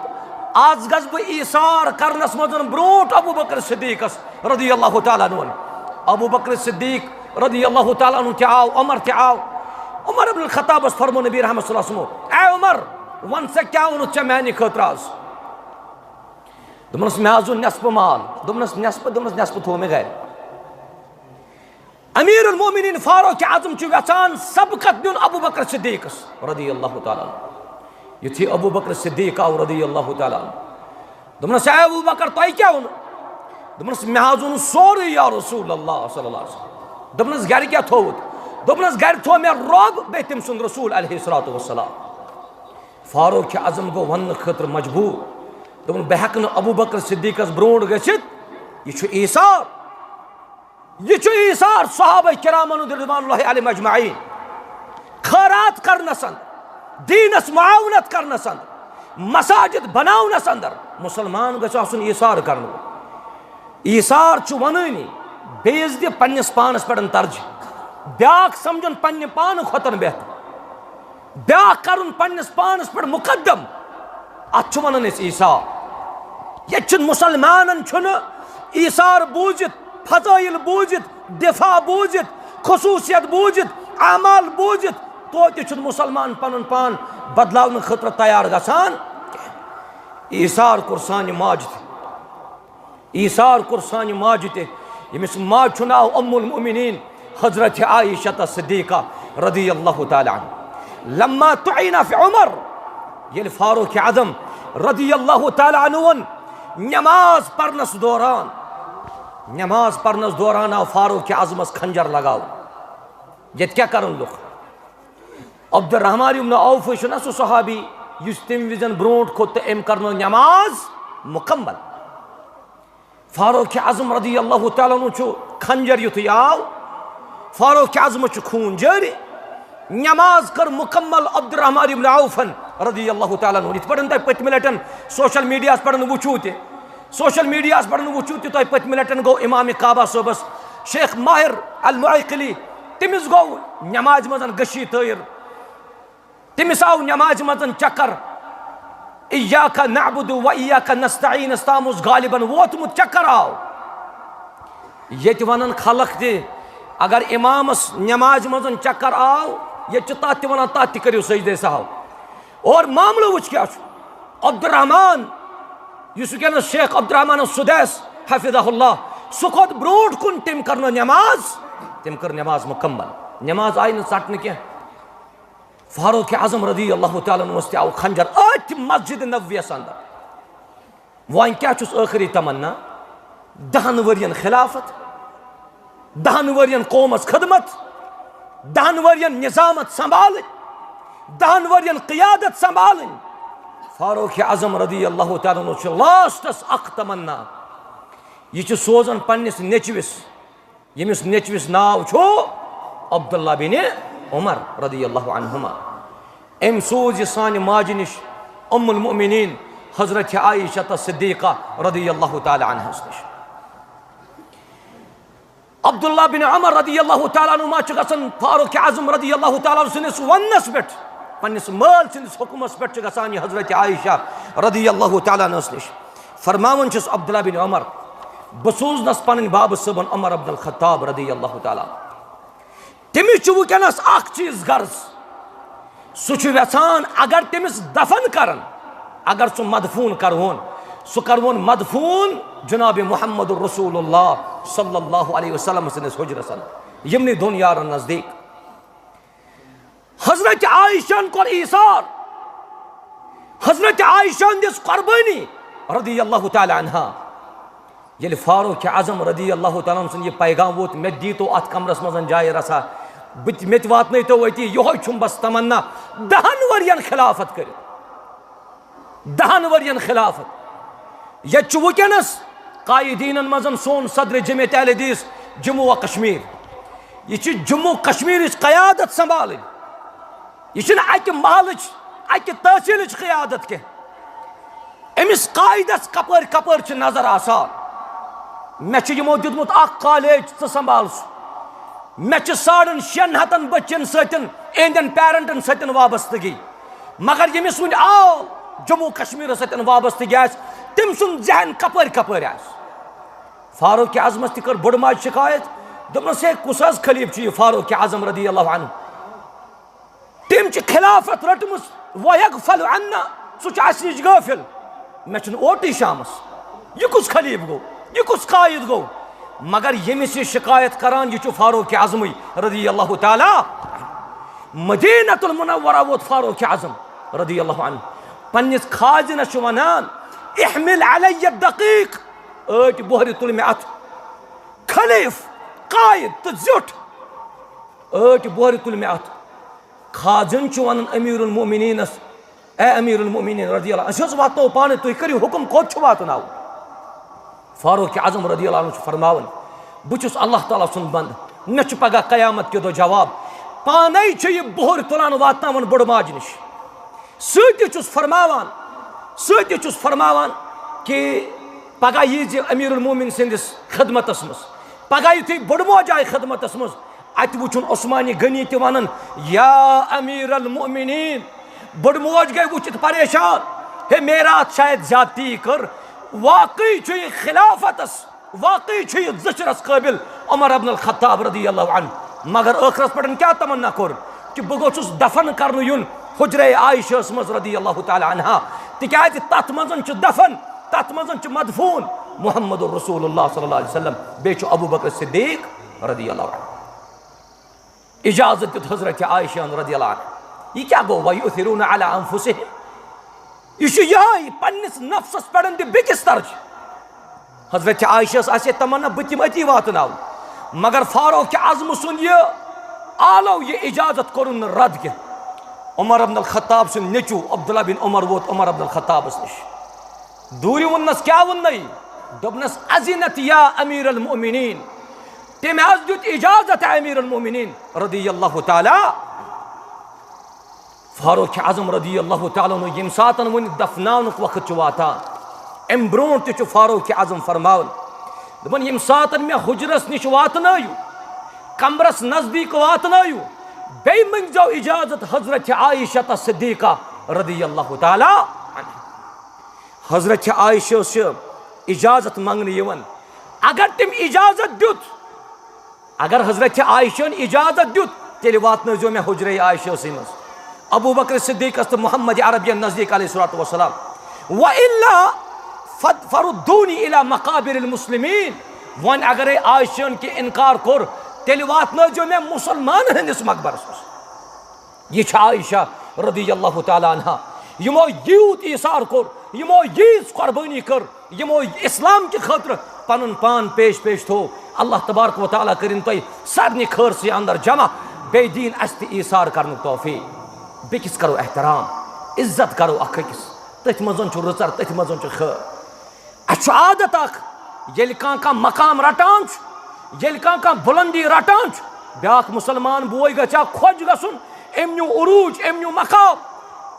"آز گژھٕ بہٕ ایثار کرنَس منٛز برونٛٹھ ابو بکر صدیقس رضی اللہ تعالیٰ عنہ۔" ابو بکر صدیق رضی اللہ تعالیٰ عنہ تہِ آو، عمر تہِ آو۔ عمر ابن الخطابس فرموو نبی رحمت صلی اللہ علیہ وسلمو، "اے عمر، وَن سا کیٛاہ اوٚنُتھ ژےٚ میٛانہِ خٲطرٕ آز؟" دوٚپنَس، "مےٚ حظ اوٚن نٮ۪صفہٕ مال۔" دوٚپنَس، "نٮ۪صفہٕ؟" دوٚپنَس، "نٮ۪صفہٕ تھوٚو مےٚ گَرِ۔" امیر المومنین فاروق اعظم چھُ یژھان سبقت نیُن ابو بکر صدیقس رضی اللہ تعالیٰ عنہ۔ یُتھُے ابو بکر صدیق آو رضی اللہ تعالیٰ عنہ، دوٚپنس، "اے ابو بکر، تۄہہِ کیٛاہ اوٚنوٕ؟" دوٚپنس، "مےٚ حظ اوٚن سورُے یا رسول اللہ صلی اللہ علیہ وسلم۔" دوٚپنس، "گرِ کیٛاہ تھوٚوُتھ؟" دوٚپنس، "گرِ تھوٚو مےٚ رۄب بیٚیہِ تٔمۍ سُنٛد رسول علیہ الصلوۃ والسلام۔" فاروق اعظم گوٚو وننہٕ خٲطرٕ مجبوٗر۔ دوٚپُن، "بہٕ ہٮ۪کہٕ نہٕ ابو بکر صدیقس برونٛٹھ گٔژھِتھ، یہِ چھُ ایثار۔" یہِ چھُ ایثار صحابہ کرامن ہُنٛد رضوان اللہ علیہم اجمعین۔ خٲرات کرنس اندر، دیٖنس معاونت کرنس اندر، مساجد بناونس اندر مسلمان گژھِ آسُن ایثار کرن وول۔ ایثار چھُ ونٲنی، بیٚیِس دِ پننِس پانس پٮ۪ٹھ ترجیح، بیاکھ سمجھُن پننہِ پانہٕ کھۄتن بہتر۔ بیاکھ کرُن پننِس پانس پٮ۪ٹھ مقدم، اتھ چھُ ونان أسۍ ایثار۔ ییٚتہِ چھُنہٕ مسلمانن چھُنہٕ ایثار بوٗزِتھ، فضائل بوٗزِتھ، دفاع بوٗزِتھ، خصوصیت بوٗزِتھ، اعمال بوٗزِتھ، توتہِ چھُنہٕ مُسلمان پنُن پان بدلاونہٕ خٲطرٕ تیار گژھان کینٛہہ۔ ایثار کوٚر سانہِ ماجہِ تہِ، ایثار کوٚر سانہِ ماجہِ تہِ، ییٚمِس ماجہِ چھُ ناو ام المؤمنین حضرت عائشہ صدیقہ رضی اللہ تعالیٰ عنہ۔ لما طعن فی عمر، ییٚلہِ فاروق اعظم رضی اللہ تعالیٰ عنہ وَن نماز پرنس دوران، نماز پرنس دوران آو فاروق اعظمس خنجر لگاونہٕ۔ ییٚتہِ کیٛاہ کرن لُکھ؟ عبدالرحمان ابن عوف چھُ نہ سُہ صحابی یُس تَمہِ وِزٮ۪ن برونٛٹھ کھوٚت تہٕ أمۍ کرنٲو نماز مُکمل۔ فاروق اعظم رضی اللہ تعالیٰ عنہ چھُ خنجر یُتھُے آو، فاروق اعظمس چھُ خوٗن جٲری۔ نماز کٔر مُکمل عبدالرحمان ابن عوفن رضی اللہ تعالیٰ عنہ۔ یِتھ پٲٹھۍ تۄہہِ پٔتمہِ لٹٮ۪ن سوشل میڈیاہس پٮ۪ٹھ وٕچھِو تہِ، سوشل میڈیاہس پٮ۪ٹھ وٕچھِو تہِ، تۄہہِ پٔتمہِ لٹٮ۪ن گوٚو امام کعبہ صٲبس شیخ ماہر المعقلی، تٔمِس گوٚو نمازِ منٛز غشی تٲیِر۔ تٔمِس آو نمازِ منٛز چکر، ایاک نعبد و ایاک نستعینس تام اوس غالباً ووتمُت، چکر آو۔ ییٚتہِ ونان خلق تہِ، اگر امامس نمازِ منٛز چکر آو، ییٚتہِ چھِ تتھ تہِ ونان، تتھ تہِ کٔرِو سجدے سہو۔ اور معاملہٕ وٕچھ کیٛاہ چھُ۔ عبدالرحمان، یُس وٕنکیٚنس شیخ عبدالرحمان السدیس حفظہ اللہ، سُہ کھوٚت برونٛٹھ کُن، تٔمۍ کٔر نہٕ نماز، تٔمۍ کٔر نماز مُکمل۔ نماز آیہِ نہٕ ژٹنہٕ کینٛہہ۔ فاروق اعظم رضی اللہ تعالیٰ عنہس تہِ آو خنجر أتھۍ مسجد نبویس اندر۔ وۄنۍ کیٛاہ چھُس ٲخری تمنا؟ دہن ؤرین خلافت، دہن ؤرین قومس خدمت، دہن ؤرین نظامت سنبھالٕنۍ، دہن ؤرین قیادت سنبھالٕنۍ۔ فاروق اعظم رضی اللہ تعالیٰ عنہ چھُ لاسٹس اکھ تمنا، یہِ چھُ سوزان پننِس نیٚچوِس، ییٚمِس نیٚچوِس ناو چھُ عبداللہ بن عمر رضی اللہ عنہما۔ أمۍ سوز یہِ سانہِ ماجہِ نِش، ام المؤمنین حضرت عائشہ صدیقہ رضی اللہ تعالیٰ عنہس نِش۔ عبداللہ بن عمر رضی اللہ تعالیٰ عنہما چھُ گژھان فاروق اعظم رضی اللہ تعالیٰ عنہ سٕنٛدِس وننس پٮ۪ٹھ، پننِس مٲلۍ سٕنٛدِس حُکمس پٮ۪ٹھ چھُ گژھان یہِ حضرت عائشہ رضی اللہ تعالیٰ عنہس نِش۔ فرماوان چھُس عبداللہ بن عمر، بہٕ سوزنس پنٕنۍ بابہٕ صٲبن عمر ابن الخطاب رضی اللہ تعالیٰ عنہ۔ تٔمِس چھُ وٕنکیٚنس اکھ چیٖز غرض، سُہ چھُ یژھان اگر تٔمِس دفن کرن، اگر سُہ مدفوٗن کرہون، سُہ کرہون مدفوٗن جناب محمد رسول اللہ صلی اللہ علیہ وسلم سٕنٛدِس حُجرس اندر، یِمنٕے دۄن یارن نزدیٖک۔ حضرت عائشہ ہن کوٚر ایثار، حضرت عائشہ ہن دِژ قربٲنی رضی اللہ تعالیٰ عنہا۔ ییٚلہِ فاروق اعظم رضی اللہ تعالیٰ عنہ سُنٛد یہِ پیغام ووت، مےٚ دیٖتو اَتھ کمرس منٛز جایہِ رژھا، بہٕ تہِ، مےٚ تہِ واتنٲیتو أتی، یِہوٚے چھُم بس تمنا، دَہن ؤرین خلافت کٔرِتھ، دَہن ؤرین خلافت۔ ییٚتہِ چھُ وٕنکیٚنس قائدیٖنن منٛز سون صدر جمعیت اہل حدیث جموں و کشمیر، یہِ چھِ جموں کشمیرٕچ قیادت سنبھالٕنۍ۔ یہِ چھِنہٕ اَکہِ محلٕچ، اَکہِ تحصیٖلٕچ قیادت کینٛہہ۔ أمِس قاعدس کپٲرۍ کپٲرۍ چھِ نظر آسان۔ مےٚ چھُ یِمو دیُتمُت اکھ کالج، ژٕ سنبھال سُہ۔ مےٚ چھِ ساڑن شٮ۪ن ہتن بٔچِین سۭتۍ اِہِنٛدٮ۪ن پیرنٹن سۭتۍ وابستگی، مگر ییٚمِس وُنہِ آو جموں کشمیرس سۭتۍ وابستگی آسہِ، تٔمۍ سُنٛد ذہن کپٲرۍ کپٲرۍ آسہِ۔ فاروق اعظمس تہِ کٔر بٔڑ ماجہِ شکایت، دوٚپنس، ہے، کُس حظ خلیفہٕ چھُ یہِ فاروق اعظم رضی اللہ عنہ؟ تٔمۍ چھِ خلافت رٔٹمٕژ، وَیَغْفَلُ عَنَّا، سُہ چھُ اَسہِ نِش غٲفِل۔ مےٚ چھُنہٕ اوٹٕے شامَس۔ یہِ کُس خلیٖفہٕ گوٚو؟ یہِ کُس قائد گوٚو؟ مگر ییٚمِس یہِ شکایت کران، یہِ چھُ فاروق اعظمٕے رضی اللہ تعالیٰ۔ مدینہ المنورہ ووت فاروق اعظم رضی اللہ عنہ۔ پننِس خازنس چھُ ونان، احمل علی الدقیق، ٲٹۍ بۄہرِ تُل مےٚ اَتھ۔ خلیٖفہٕ، قائد تہٕ زیُٹھ، ٲٹۍ بۄہرِ تُل مےٚ اَتھ۔ خازن چھُ ونان امیر المؤمنینس، اے امیر المؤمنین رضی اللہ عنہ، أسۍ حظ واتناوو پانے، تُہۍ کٔرِو حُکم، کوٚت چھُ واتناوُن؟ فاروق اعظم رضی اللہ عنہ چھُ فرماوان، بہٕ چھُس اللہ تعالیٰ سُنٛد بندٕ، مےٚ چھُ پگاہ قیامت کہِ دۄہ جواب۔ پانے چھُ یہِ بۄہر تُلان واتناوان بٔڑ ماجہِ نِش۔ سۭتۍ چھُس فرماوان، سۭتۍ چھُس فرماوان کہِ پگاہ ییٖزِ امیر المؤمن سٕنٛدِس خدمتس منٛز، پگاہ یُتھُے بٔڑ موج آیہِ خدمتس منٛز، اتہِ وُچھُن عثمانِ غنی تہِ ونان، یا امیر المؤمنین، بٔڑ موج گٔے وُچھِتھ پریشان، ہے، مے راتھ شاید زیادتی کٔر، واقعی چھُ یہِ خلافتس، واقعی چھُ یہِ زچھرس قٲبل عمر ابن الخطاب رضی اللہ عنہ۔ مگر ٲخرس پٮ۪ٹھ کیٛاہ تمنا کوٚر؟ چھُ، بہٕ گوٚژھُس دفن کرنہٕ یُن حجرے عائشہس منٛز رضی اللہ تعالیٰ عنہا، تِکیازِ تتھ منٛز چھُ دفن، تتھ منٛز چھُ مدفون محمد رسول اللہ صلی اللہ علیہ وسلم، بیٚیہِ چھُ ابو بکر صدیق رضی اللہ عنہ۔ اجازت دیُت حضرت عائشہ رضی اللہ عنہ۔ یہِ کیٛاہ گوٚو؟ وَيُؤْثِرُونَ عَلَىٰ أَنفُسِهِمْ۔ یہِ چھُ یِہوٚے، پننِس نفسس پٮ۪ٹھ دِ بیٚکِس ترجیح۔ حضرت عائشہ ٲس، آسہِ ہے تمنا بہٕ تہِ دِمہٕ أتی واتناو، مگر فاروق اعظم سُنٛد یہِ آلو، یہِ اجازت کوٚرُن نہٕ رد کینٛہہ۔ عمر ابن الخطاب سُنٛد نیٚچوٗ عبداللہ بن عمر ووت عمر ابن الخطابس نِش۔ دوٗرِ ووٚننس، کیٛاہ ووٚننَے؟ دوٚپنس، "اذنت یا امیر المؤمنین"۔ تٔمۍ حظ دیُت اجازت امیر المؤمنین رضی اللہ تعالیٰ۔ فاروق اعظم رضی اللہ تعالیٰ عنہ ییٚمہِ ساتن وۄنۍ دفناونُک وقت چھُ واتان، امہِ برونٛٹھ تہِ چھُ فاروق اعظم فرماوان، دپان، ییٚمہِ ساتن مےٚ حجرس نِش واتنٲیِو، کمرس نزدیٖک واتنٲیِو، بیٚیہِ مٔنگزیو اجازت حضرت عائشہ صدیقہ رضی اللہ تعالیٰ عنہا۔ حضرت عائشہ ٲس یہِ اجازت منگنہٕ یِوان۔ اگر تٔمۍ اجازت دیُت، اگر حضرت عائشہ ہن اجازت دیُت، تیٚلہِ واتنٲیزیو مےٚ حجرے عائشہ سٕے منٛز، ابو بکر صدیقس تہٕ محمد عربین نزدیٖک علیہ الصلوۃ والسلام۔ وَإِلَّا فَرُدُّونِي إِلَىٰ مَقَابِرِ الْمُسْلِمِينَ۔ وۄنۍ اگرے عائشہ ہن کہِ انکار کوٚر، تیٚلہِ واتنٲیزیو مےٚ مسلمانن ہٕنٛدِس مقبرس منٛز۔ یہِ چھِ عائشہ رضی اللہ تعالیٰ عنہا، یِمو یوٗت ایثار کوٚر، یِمو ییٖژ قۄربٲنی کٔر، یِمو اسلام کہِ خٲطرٕ پنُن پان پیش پیش تھوو۔ اللہ تبارک و تعالیٰ کٔرِن تۄہہِ سارنٕے خٲرسٕے اندر جمع، بیٚیہِ دِیِن اَسہِ تہِ ایثار کرنُک توفیق۔ بیٚکِس کرو احترام، عزت کرو اکھ أکِس، تٔتھۍ منٛز چھُ رٕژر، تٔتھۍ منٛز چھُ خٲر۔ اَسہِ چھُ عادت اکھ، ییٚلہِ کانٛہہ کانٛہہ مقام رٹان چھُ، ییٚلہِ کانٛہہ کانٛہہ بُلندی رٹان چھُ، بیٛاکھ مُسلمان بوے گژھِ ہا خۄش گژھُن، أمۍ نیوٗ عروٗج، أمۍ نیوٗ مقام۔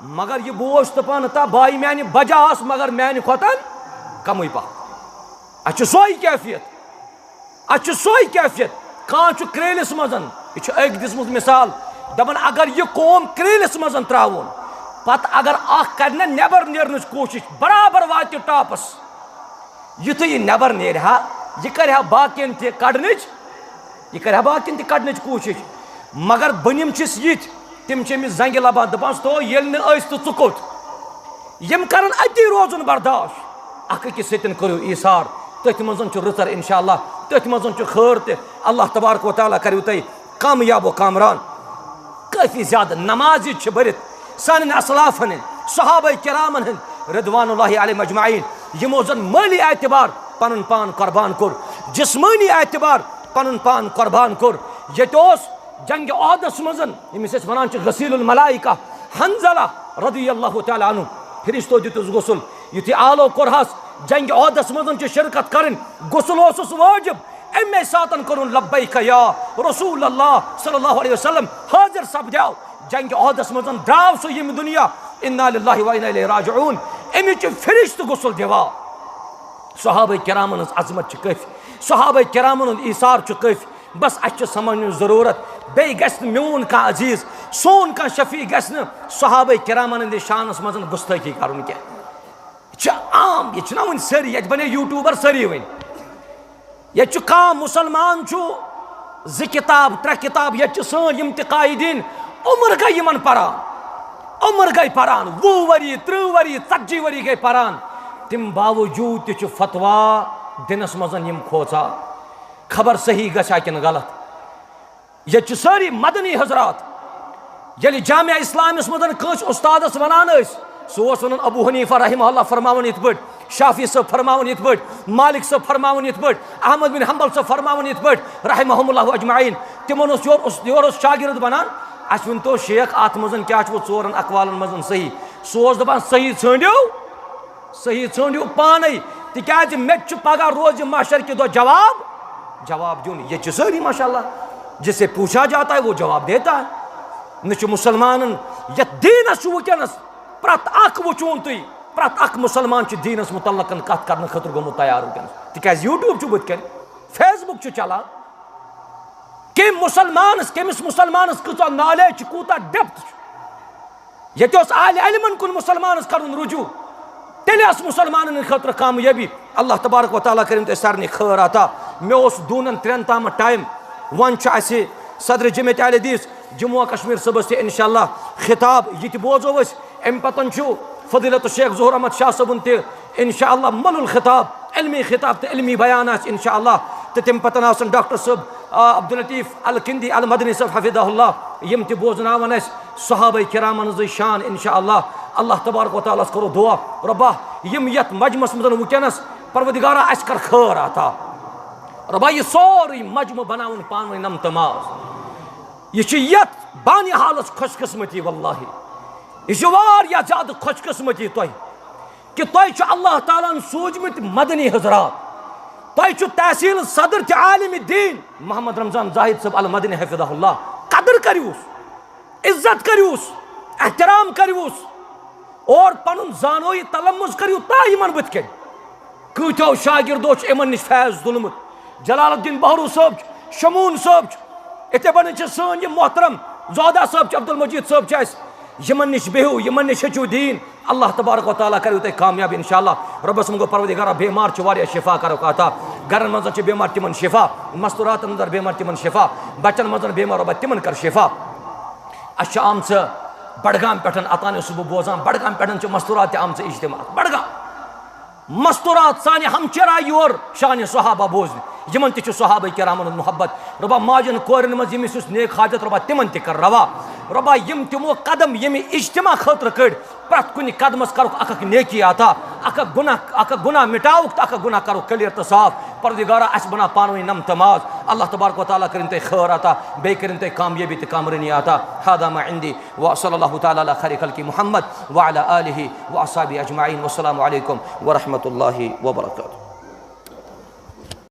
مگر یہِ بوے چھُ دَپان، "ہتا بھائی میانہِ بجا آس، مگر میانہِ کھۄتہٕ کمٕے پہم۔" اَسہِ چھُ سۄے کیفیت۔ اَتھ چھُ سۄے کیفیت، کانٛہہ چھُ کرٛیلِس منٛز، یہِ چھُ أکۍ دِژمٕژ مثال، دَپان اگر یہِ قوم کرٛیلِس منٛز ترٛاوون، پتہٕ اگر اکھ کَرِ نہ نٮ۪بر نیرنٕچ کوٗشِش، برابر واتہِ ٹاپس۔ یُتھُے یہِ نٮ۪بر نیرِ ہا، یہِ کَرِ ہا باقین تہِ کَڑنٕچ، یہِ کَرِ ہا باقین تہِ کَڑنٕچ کوٗشِش۔ مگر بٔنِم چھِس یِتھۍ، تِم چھِ أمِس زنٛگہِ لبان، دَپان، "تو ییٚلہِ نہٕ أسۍ تہٕ ژٕ کوٚت؟" یِم کرن أتی روزُن برداشت۔ اکھ أکِس سۭتۍ کٔرِو ایثار، تٔتھۍ منٛز چھُ رٕژر انشاءاللہ، تٔتھۍ منٛز چھُ خٲر تہِ۔ اللہ تبارک و تعالیٰ کٔرِو تُہۍ کامیاب و کامران۔ کٲفی زیادٕ نمازِ چھِ بٔرِتھ سانٮ۪ن اسلافن ہٕنٛدۍ، صحابہ کرامن ہٕنٛدۍ رضوان اللہ علیہم اجمعین، یِمو زن مٲلی اعتبار پنُن پان قربان کوٚر، جسمٲنی اعتبار پنُن پان قربان کوٚر۔ ییٚتہِ اوس جنگِ احدس منٛز، ییٚمِس أسۍ وَنان چھِ غسیل الملائکہ، حنزلہ رضی اللہ تعالیٰ عنہ، فرشتو دیُتُس غسل۔ یُتھُے آلو کوٚرہَس، جنگِ احدس منٛز چھِ شرکت کَرٕنۍ، غسل اوسُس وٲجِب۔ اَمے ساتَن کوٚرُن لبیک یا رسول اللہ صلی اللہ علیہ وسلم، حٲضِر سپدیو۔ جنگِ احدس منٛز درٛاو سُہ ییٚمہِ دُنیا، انا للہ و انا الیہ راجعون۔ أمِس چھِ فرشتہٕ غسل دِوان۔ صحابہ کرامن ہٕنٛز عظمت چھِ کٲفی، صحابہ کرامن ہُنٛد ایثار چھُ کٲفی۔ بس اَسہِ چھِ سمجھنٕچ ضروٗرت، بیٚیہِ گژھِ نہٕ میون کانٛہہ عزیز، سون کانٛہہ شفیع گژھِ نہٕ صحابہ کرامن ہٕنٛدِس شانس منٛز گُستٲخی کرُن کینٛہہ۔ یہِ چھِ عام، یہِ چھِنہ وۄنۍ سٲری، ییٚتہِ بنے یوٗٹیوٗبر سٲری وۄنۍ۔ ییٚتہِ چھُ کانٛہہ مُسلمان چھُ زٕ کِتاب، ترٛےٚ کِتاب، ییٚتہِ چھِ سٲنۍ یِم تہِ قایدیٖن، عمر گٔے یِمن پران، عمر گٔے پران، وُہ ؤری، ترٕٛہ ؤری، ژتجی ؤری گٔے پران، تَمہِ باوجوٗد تہِ چھُ فتوا دِنس منٛز یِم کھوژان، خبر صحیح گژھِ ہا کِنہٕ غلط۔ ییٚتہِ چھِ سٲری مدنی حضرات۔ ییٚلہِ جامعہ اسلامس منٛز کٲنٛسہِ استادس ونان ٲسۍ، سُہ اوس ونان، ابو حنیفہ رحمہ اللہ فرماوان یِتھ پٲٹھۍ، شافعی صٲب فرماوان یِتھ پٲٹھۍ، مالک صٲب فرماوان یِتھ پٲٹھۍ، احمد بن حنبل صٲب فرماوان یِتھ پٲٹھۍ، رحمہم اللہ اجمعین۔ تِمن اوس یورٕ، یورٕ اوس شاگرد ونان، "اسہِ ؤنۍ تو شیخ، اتھ منٛز کیٛاہ چھُ ژورن اقوالن منٛز صحیح؟" سُہ اوس دپان، "صحیح ژھٲنٛڈِو، صحیح ژھٲنٛڈِو پانے، تِکیازِ مےٚ تہِ چھُ پگاہ روزِ محشر کہِ دۄہ جواب، جواب دیُن۔ ییٚتہِ چھِ سٲری ماشاءاللہ، جس سے پوچھا جاتا ہے وہ جواب دیتا ہے۔ نہ چھُ مُسلمانن یتھ دیٖنس چھُ وٕنکیٚنس پرٛٮ۪تھ اکھ وٕچھُن تُہۍ، پرٛٮ۪تھ اکھ مُسلمان چھُ دیٖنس مُتعلقن کتھ کرنہٕ خٲطرٕ گوٚمُت تیار وٕنکیٚنس، تِکیازِ YouTube چھُ بٕتھِ کنہِ، Facebook چھُ چلان۔ کٔمۍ مُسلمانس، کٔمِس مُسلمانس کۭژاہ knowledge چھِ، کوٗتاہ depth چھُ۔ ییٚتہِ اوس اہلِ علمن کُن مُسلمانس کرُن رجوع، تیٚلہِ آسہِ مُسلمانن ہٕنٛدِ خٲطرٕ کامیٲبی۔ اللہ تبارک و تعالیٰ کٔرِن تۄہہِ سارنٕے خٲر عطا۔ مےٚ اوس دوٗنن ترٛٮ۪ن تامتھ ٹایم، وۄنۍ چھُ اَسہِ صدر جمعیت اہل حدیث جموں و کشمیر صٲبس تہِ انشاءاللہ خطاب، یہِ تہِ بوزو أسۍ۔ امہِ پتن چھُ فضیلت شیخ ظہور احمد شاہ صٲبُن تہِ انشاءاللہ ملُل خطاب، علمی خطاب تہٕ علمی بیان آسہِ انشاءاللہ۔ تہٕ تمہِ پتن آسن ڈاکٹر صٲب، آ، عبداللطیف الکندی المدنی صٲب حفظہ اللہ، یِم تہِ بوزناون اسہِ صحابہ کرامن ہٕنٛزٕے شان انشاءاللہ۔ اللہ تبارک و تعالیٰ ہس کرو دعا، رۄبا، یِم یتھ مجمس منٛز وٕنکیٚنس، پروردگارا، اسہِ کر خٲر عطا۔ رۄبا، یہِ سورُے مجمہٕ بناوُن پانہٕ ؤنۍ نم تماز۔ یہِ چھِ یتھ بانہِ حالس خۄش قسمتی، واللہ۔ یہِ چھِ واریاہ زیادٕ خۄش قسمتی تۄہہِ، کہِ تۄہہِ چھُ اللہ تعالیٰ ہن سوٗزمٕتۍ مدنی حضرات۔ تۄہہِ چھُ تحصیل صدر تہِ عالم دین محمد رمضان زاہد صٲب المدنی حفظہ اللہ۔ قدر کٔرِوس، عزت کٔرِوس، احترام کٔرِوس، اور پنُن زانوی تلمذ کٔرِو تا یِمن بٕتھِ کَنۍ۔ کۭتیو شاگردو چھُ یِمن نِش فیض تُلمُت۔ جلال الدین بحرو صٲب چھُ، شمون صٲب چھُ، یِتھے پٲٹھۍ چھِ سٲنۍ یِم محترم زوہدہ صٲب چھِ، عبدالمجید صٲب چھِ اَسہِ۔ یِمن نِش بِہِو، یِمن نِش ہیٚچھِو دیٖن۔ اللہ تبارک و تعالیٰ کَریو تۄہہِ کامیاب انشاءاللہ۔ رۄبس منٛگو پروردگارا، بیمار چھِ واریاہ، شفا کَرُکھ عطا۔ گرن منٛز چھِ بیمار، تِمن شفا۔ مستوراتن منٛز بیمار، تِمن شفا۔ بچن منٛز بیمار، رۄبا، تِمن کر شفا۔ اَسہِ چھِ آمژٕ بڈگام پٮ۪ٹھ، اوتانۍ اوسُس بہٕ بوزان، بڈگام پٮ۪ٹھ چھِ مستورات تہِ آمژٕ اجتماعس۔ بڈگام مستورات سانہِ ہمچیر آیہِ یور شانِ صحابہ بوزنہِ۔ یِمن تہِ چھُ صحابہ کرامن ہُنٛد محبت۔ رۄبا، ماجن کورٮ۪ن منٛز ییٚمِس یُس نیک حاجت، رۄبا، تِمن تہِ کر روا۔ رۄبا، یِم تِمو قدم ییٚمہِ اجتماع خٲطرٕ کٔڑۍ، پرٛٮ۪تھ کُنہِ قدمس کرُکھ اکھ اکھ نیکی عطا، اکھ اکھ گناہ، اکھ اکھ گناہ مٹاوُکھ تہٕ اکھ اکھ گناہ کرُکھ clear تہٕ صاف۔ پروردگارا، اسہِ بناو پانہٕ ؤنۍ نم تماز۔ اللہ تبارک و تعالیٰ کٔرِن تۄہہِ خٲر عطا، بیٚیہِ کٔرِن تۄہہِ کامیٲبی تہٕ کامرٲنی عطا۔ هذا ما عندي، وصلى الله تعالى على خير خلقه محمد وعلى آله وأصحابه أجمعين۔ والسلام عليكم ورحمة الله وبركاته۔